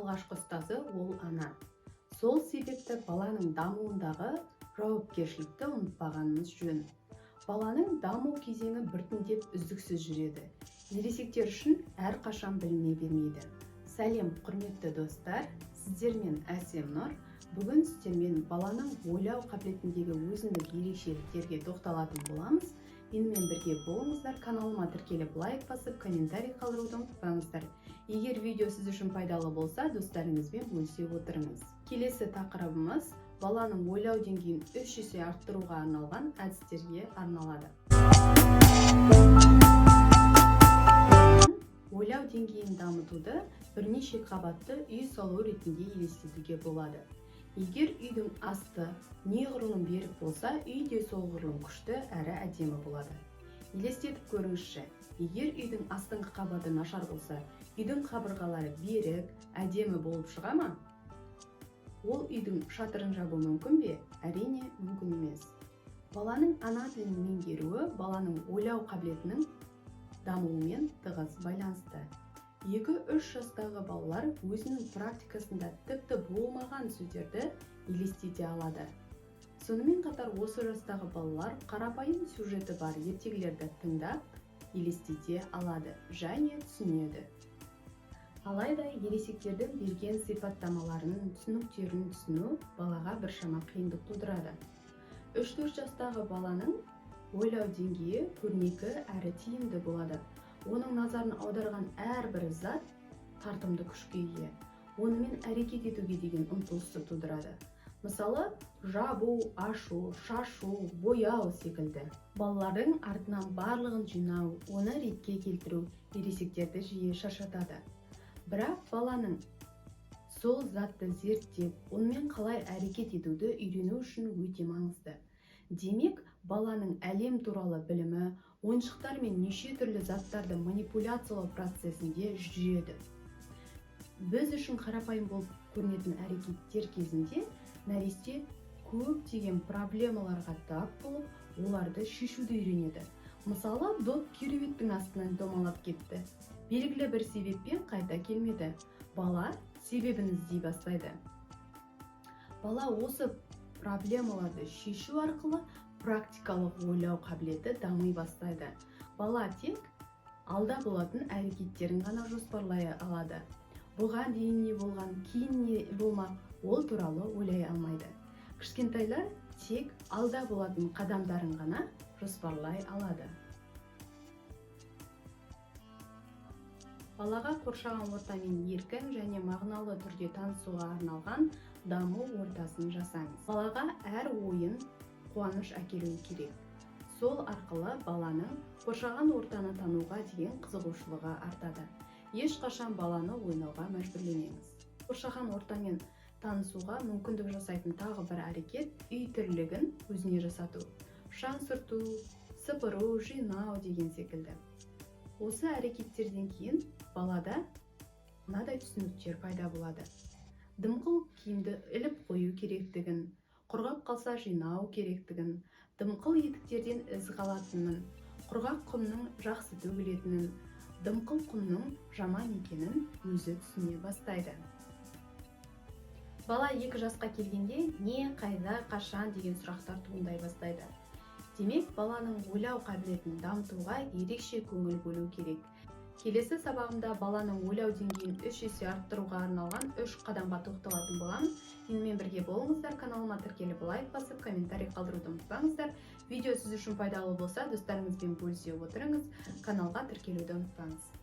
Алғашқы ұстазы ол ана. Сол себепті баланың дамуындағы жауапкершілікті ұмытпағанымыз жөн. Баланың даму кезеңі біртіндеп үздіксіз жүреді. Ересектер үшін әрқашан біліне бермейді. Сәлем, құрметті достар! Сіздермен Әсем Нұр. Бүгін сіздермен баланың ойлау қабілетіндегі өзіндік ерекшеліктерге тоқталатын боламыз. Менімен бірге болыңыздар. Каналыма тіркеліп, лайк басып, комментарий қалдыруды ұмытпаңыздар. Егер видео сіз үшін пайдалы болса, достарыңызбен бөлісе отырыңыз. Келесі тақырыбымыз баланың ойлау деңгейін 3 есе арттыруға арналған әдістерге арналады. Ойлау деңгейін дамытуды бірнеше қабатты үй салу ретінде елестетуге болады. Егер үйдің асты неғұрлым берік болса, үй де солғұрлым күшті әрі әдемі болады. Елестетіп көріңізші, егер үйдің астыңғы қабаты нашар болса, үйдің қабырғалары берік, әдемі болып шыға ма? Ол үйдің шатырын жабу мүмкін бе? Әрине, мүмкін емес. Баланың ана тілін меңгеруі баланың ойлау қабілетінің дамуымен тығыз байланысты. 2-3 жастағы балалар өзінің практикасында тіпті болмаған сөздерді елестете алады. Сонымен қатар осы жастағы балалар қарапайым сюжеті бар ертегілерді тыңдап, елестете алады және түсінеді. Алайда ересектердің берген сипаттамаларын, түсініктерін түсіну балаға біршама қиындық тудырады. 3-4 жастағы баланың ойлау деңгейі көрнекі әрі тиімді болады. Оның назарын аударған әрбір зат тартымды күшке ие, онымен әрекет етуге деген ұмтылысты тудырады. Мысалы, жабу, ашу, шашу, бояу секілді. Балалардың артынан барлығын жинау, оны ретке келтіру ересектерді жиі шаршатады. Бірақ баланың сол затты зерттеп, онымен қалай әрекет етуді үйрену үшін өте маңызды. Демек, баланың әлем туралы білімі ойыншықтар мен неше түрлі заттарды манипуляциялау процесінде жүреді. Біз үшін қарапайым болып көрінетін әрекеттер кезінде нәресте көптеген проблемаларға тап болып, оларды шешуді үйренеді. Мысалы, доп кереуеттің астынан домалап кетті, белгілі бір себеппен қайта келмеді. Бала себебін іздей бастайды. Бала осы проблемаларды шешу арқылы практикалық ойлау қабілеті дами бастайды. Бала тек алда болатын әрекеттерін ғана жоспарлай алады. Бұған дейін не болған, кейін не болмақ, ол туралы ойлай алмайды. Кішкентайлар тек алда болатын қадамдарын ғана жоспарлай алады. Балаға қоршаған ортамен еркін және мағыналы түрде танысуға арналған даму ортасын жасаңыз. Балаға әр ойын қуаныш әкелуі керек. Сол арқылы баланың қоршаған ортаны тануға деген қызығушылығы артады. Ешқашан баланы ойнауға мәжбүрлемеңіз. Қоршаған ортамен танысуға мүмкіндік жасайтын тағы бір әрекет – үй тірлігін өзіне жасату: шаң сүрту, сыпыру, жинау деген секілді. Осы әрекеттерден кейін балада мынадай түсініктер пайда болады: дымқыл киімді іліп қою керектігін, құрғап қалса жинау керектігін, дымқыл етіктерден із қалатынын, құрғақ құмның жақсы төгілетінін, дымқыл құмның жаман екенін өзі түсіне бастайды. Бала 2 жасқа келгенде не, қайда, қашан деген сұрақтар туындай бастайды. Демек, баланың ойлау қабілетін дамытуға ерекше көңіл бөлу керек. Келесі сабағымда баланың ойлау деңгейін 3 есе арттыруға арналған үш қадамға тоқталатын боламын. Менімен бірге болыңыздар. Каналыма тіркеліп, лайк басып, комментарий қалдыруды ұмытпаңыздар. Видео сіз үшін пайдалы болса, достарыңызбен бөлісе отырыңыз. Каналға тіркелуді ұмытпаңыз.